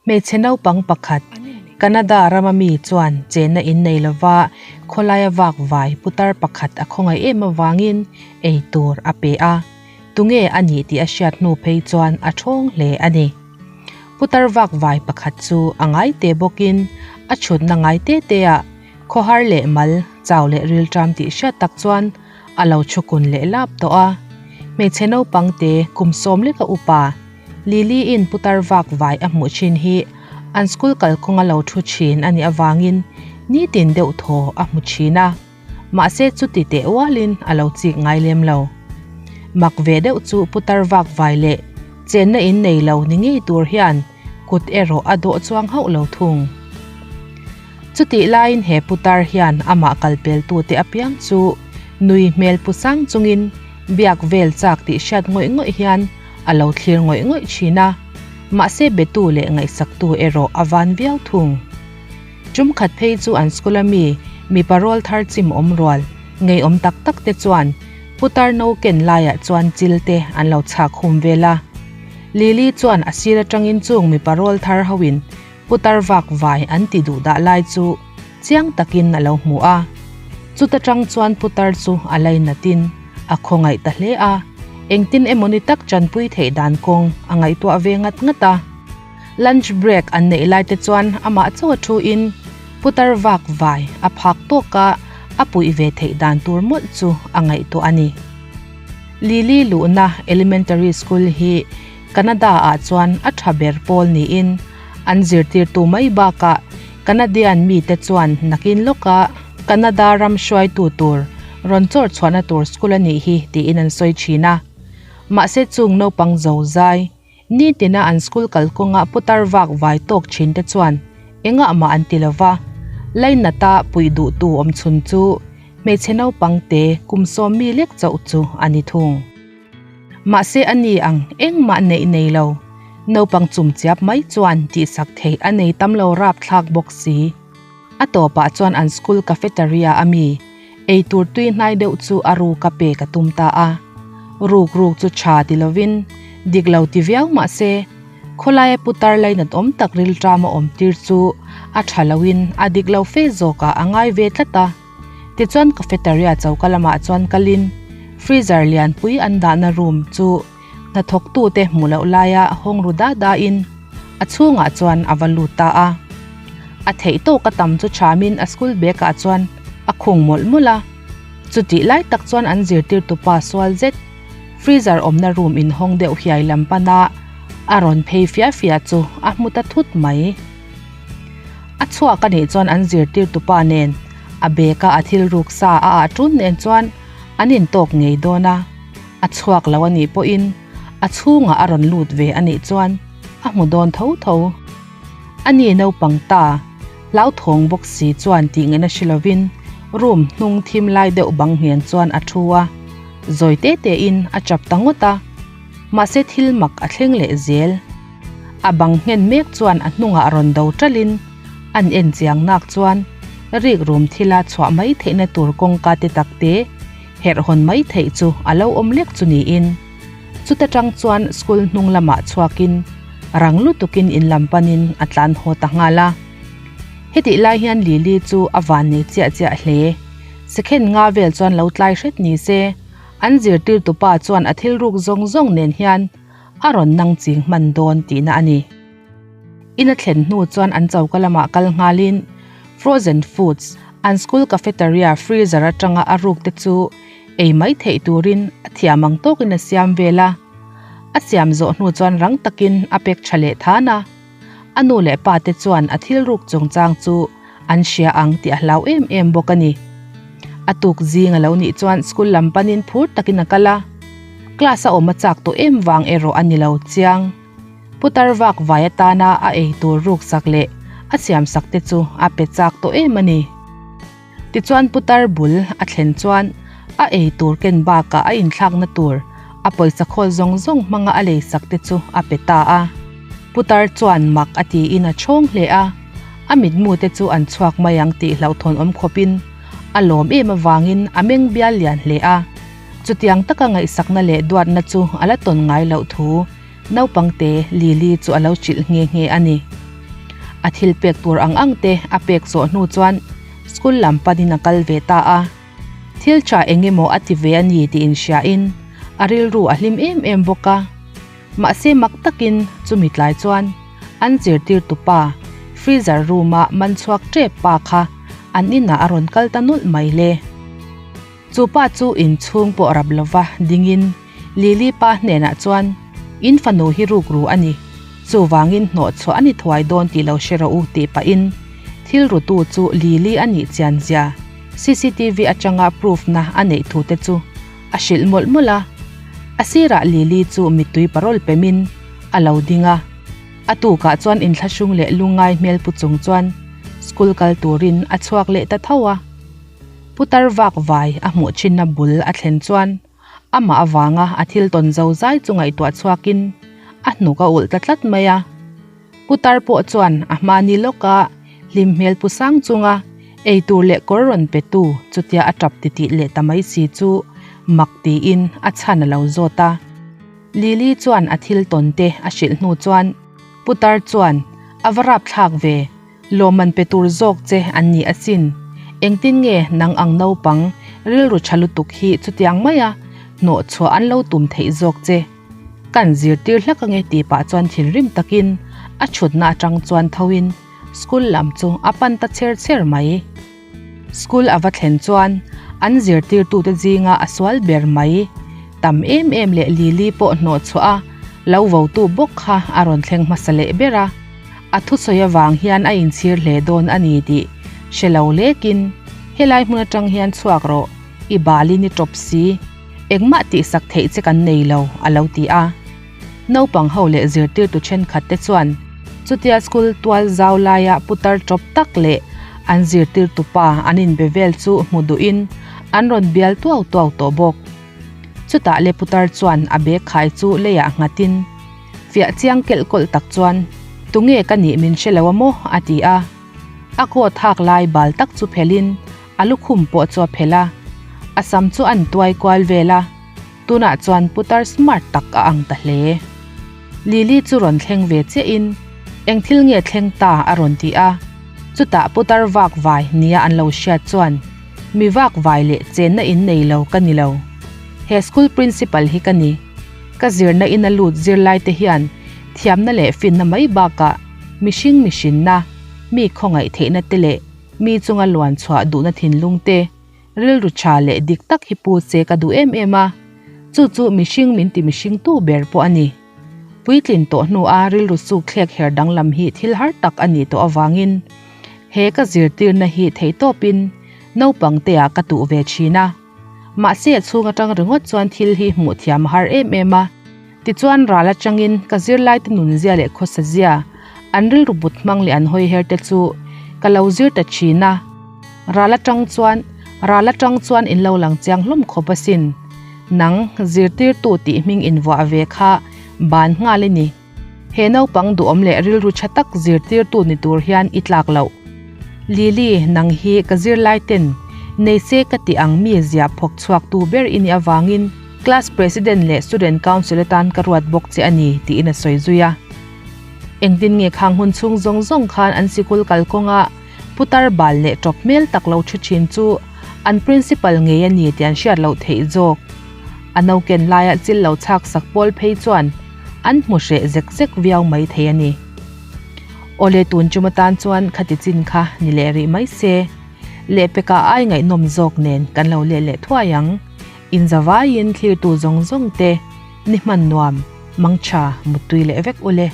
Hmeichhe naupang pakhat, Canada rama mi chuan chenna in nei lova khawlaia vak vai putar pakhat a khawngaih em avangin ei tur a pe a. Tunge a nih tih a hriat hnu phei chuan a thawng hle a ni. Putar vak vai pakhat chu a ngai te bawkin a chhutna ngai te te ah khawhar leh mal, chau leh rilṭam tih hriat tak chuan a lo chhukun leh lap tawh a. Hmeichhe naupang te kum sawm leka upa Lily-in putar vak vai a hmuh thin hi an school kalkawnga lo thu thin a nih avangin nitin deuh thaw a hmu thin a, mahse chuti teh ualin a lo chik ngai lem lo. Mak ve deuh chu putar vak vai leh chenna in nei lo ni ngei tur hian kut erawh a dawh chuang hauh lo thung. Chutih laiin he putar hian amah kalpeltute apiang chu nui hmel pu sang chungin biak vel chak tih hriat ngawih ngawih hian a lo thlir ngawih ngawih thin a, mahse betu leh ngaihsaktu erawh a van viau thung. Tum khat phei chu an school a mi mipa rawl thar chim awm rual ngeiawm tak tak te chuan putar no ken laiah chuan chil te an lo chhak hum vel a. Lily chuan a sir atangin chung mipa rawl thar hoin Putar vak vai an ti duh dah lai chu chiang takin a lo hmu a. Chuta tang chuan putar chu a lainatin a khawngaih ta hle a, engtin emawni tak chanpui theih dan kawng a ngaihtuah ve ngat ngat a. Lunch break an neih lai te chuan amah chauh a thu in putar vak vai a phak tawk a, a puih ve theih dan tur mawlh chu a ngaihtuah a ni. Lily luhna Elementary School hi Canada-ah chuan a tha ber pawl niin an zirtirtu mai bakah Canadian mite chuan nakin lawka Canada ram hruaitu tur rawn chawr chhuahna tur school a nih hi tiin an sawi thin a. Mahse chung naupang zo zai nitina an school kalkawnga putar vak vai tawk thin te chuan engah mah an ti lova, lainata puih duhtu awm chhun chu hmeichhe naupang te kum sawmmi lek chauh chu a ni thung. Mahse a ni ang engmah neih nei lo, naupang chum chiap mai chuan tihsak theih a nei tam lo rapthlak bawk si. A tawpah chuan an school cafeteria a mi eitur tui hnai deuh chu a ruk a pek a tum ta a. Ruk ruk chu tha ti lovin dik lo ti viau mahse khawlaia putar lainat awm tak rilṭam a awm tir chu a tha loin a dik lo fe zawkah a ngai ve tlat a. Tichuan cafeteria choka lamah chuan kalin freezer lianpui an dahna room chu hnathawktute hmuh loh laia hawng ru da dain a chhungah chuan a va lut ta a. A theih tawk a tam chu thamin a school bag ah chuan a khung mawlh mawlh a. Chutih lai tak chuan an zirtirtupa sual zet freezer awmna room inhawng deuh hiai lam pana a rawn phei fia fia chu a hmu ta thut mai. A chhuak a nih chuan an zirtirtupa nen a bag a a thil ruk sa a ah tun nen chuan an intawk ngei dawn a, a chhuak lo a nih pawhin a chhungah a rawn lut ve a nih chuan a hmu dawn tho tho. A ni naupang ta, hlauthawng bawk si chuan tih ngaihna hre lovin room hnung thim lai deuh bang hnen chuan a thu a, zawi te tein a chap ta ngawt a, mahse thil mak a thleng leh zel. A bang nghen mek chuan a hnungah rawn do ṭalhin an en chiang nak chuan rik rum thila chhuah mai theihna tur kawngka te tak te herh hawn mai theih chu a lo awm lek chu niin chuta tang chuan school hnung lamah chhuakin rang lutukin in lam panin a tlan haw ta nghal a. Hetih lai hian Lily chu a van nei chiah chiah hle. Second nga vel chuan lo tlai hret ni se an zirtirtupa chuan a thil ruk zawng zawng nen hian a rawn nang ching hman dawn tihna a ni. In a thlen hnu chuan an choka lamah kal nghalin frozen foods an school cafeteria freezer atanga a ruk te chu ei mai theih turin a thiam ang tawkin a siam vel a. A siam zawh hnu chuan rang takin a pek tha leh than a. A nu leh pa te chuan a thil ruk chungchang chu an hria ang tih a hlau em em bawk a ni. A tuk zing a lo nih chuan school lam panin phur takin a kal a, class a awm a chak tawh em vang erawh a ni lo chiang. Putar vak vai atana a ei tur ruk sak leh a siam sak te chu a pe chak tawh em a ni. Tichuan putar bul a thlen chuan a ei tur ken bakah a inthlakna tur a pawisa khawl zawng zawng hmanga a lei sak te chu a pe ta a. Putar chuan mak a tiin a chhawng hle a, a mitmu te chu an chhuak mai ang tih hlauhthawn awm khawpin a lawm em avangin a meng bial lian hle a. Chutiang taka ngaihsakna leh duatna chu a la tawn ngai loh thu naupangte Lily chu a lo hrilh nghe nghe a ni. A thil pek tur ang ang te a pek zawh hnu chuan school lam panin a kal ve ta a. Thil tha eng emaw a ti ve a ni tih inhriain a rilru a hlim em em bawk a. Mahse mak takin chumi tlai chuan an zirtirtu pa freezer room a man chhuak tep pa kha an inah a rawn kal ta nulh mai le. Chu pa chu inchhung pawh rap lova dingin Lily pa hnenah chuan In fanu hi rukru a ni, chuvangin hnawh chhuah a ni thuai dawn tih lo hre rawh u tih pahin thil rutu chu Lily a nih chian zia cctv atanga proof na a neih thu te chu a hrilh mawlh mawlh a. A sirah Lily chu mittui parawl pemin a lo ding a. A tukah chuan inthlahrung leh lungngai hmel pu chung chuan school kal turin a chhuak leh ta tho a. Putar vak vai a hmuh thinna bul a thlen chuan amah avanga a thil tawn zo zai chu ngaihtuah chhuakin a hnuk a ulh ta tlat mai a. Putar pawh chuan a hmani lawka hlim hmel pu sang chunga eitur leh kawr rawn petu chutia a tap titih leh ta mai si chu mak tiin a chhan a lo zawt a. Lily chuan a thil tawn te a hrilh hnu chuan Putar chuan a va rapthlak ve. Lawmman pe tur zawk che an ni asin. Engtin nge nang ang naupang rilru tha lutuk hi chutiang maia hnawh chhuah an lo tum theih zawk che? Kan zirtir hlak ange tih pah chuan thinrim takin a thutna atang chuan thoin school lam chu a pan ta cher cher mai. School a va thlen chuan an zirtirtute zinga a sual ber mai. Tam em em leh Lily pawh hnawh chhuah a, lo votu bawk kha a rawn thleng hmasa leh ber a. A thusawi avang hian a inchhir hle dawn a ni tih hre lo lekin, Helai hmun atang hian chhuak rawh, i balin i tawp si, engmah tihsak theih che kan nei lo, a lo ti a. Naupang ho leh zirtirtu thenkhat te chuan chutia school tual zau laia putar tawp tak leh an zirtirtu pa an inbe vel chu hmu duhin an rawn bial tuau tuau tawh bawk. Chutah le putar chuan a bag khai chu leiah nghatin fiah chiang kelh kawlh tak chuan Tunge ka nih min hre lo a maw? a ti a. A coat hak lai bal tak chu phelhin a lukhum pawh chu a phelh a, a sam chu an tuai kual vel a. Tunah chuan putar smart tak a ang ta hle. Lily chu rawn thleng ve chiahin, Eng thil nge thleng ta? a rawn ti a. Chutah putar vak vai nia an lo hriat chuan, Mi vak vai leh chenna in nei lo ka ni lo. He school principal hi ka ni. Ka zirna ina lut zirlaite hian thiamna leh finna mai bakah mihring mihrinna, mi khawngaih theihna te leh mi chunga luan chhuah duhna thinlung te, Rilru tha leh dik tak hi pu che ka duh em em a, chu chu mihring min ti mihring tu ber pawh a ni. Puitlin tawh hnua rilru suk thlek her danglam hi thil har tak a nih tawh avangin he ka zirtirna hi theihtawpin naupang te ah ka tuh ve thin a. Mahse a chhung atang ringawt chuan thil hi hmuh thiam a har em em a. Tichuan ral atangin ka zirlaite nunzia leh khawsazia, an rilru but hmang leh an hawi her te chu ka lo zir ta thin a. Ral atang chuan ral atang chuan in lo lang chiang hlawm khawp asin. Nang zirtirtu tih hming invuah ve kha ban nghal i ni. He naupang duhawm leh rilru tha tak zirtirtu ni tur hian i tlak loh. Lily, nang hi ka zirlai ten nei se ka tih ang mi zia phawk chhuak tu ber i nih avangin Class President leh Student Council atan ka ruat bawk che a ni, tiin a sawi zui a. Engtin nge khang hun chhung zawng zawng khan an sikul kalkawnga putar bal leh tawp hmel tak lo thu thin chu an Principal ngei a ni tih an hriat loh theih zawk. A noken laia chil lo chhak sak pawl phei chuan an hmu hreh zek zek viau mai thei a ni. Awle tun chum atan chuan khati chin kha ni leh rih mai se. Lehpekah ai ngaihnawm zawk nen kan lo leh leh thuai ang. Inzavaiin thlirtu zawng zawng te ni hman nuam, mangtha, muttui leh vek ule.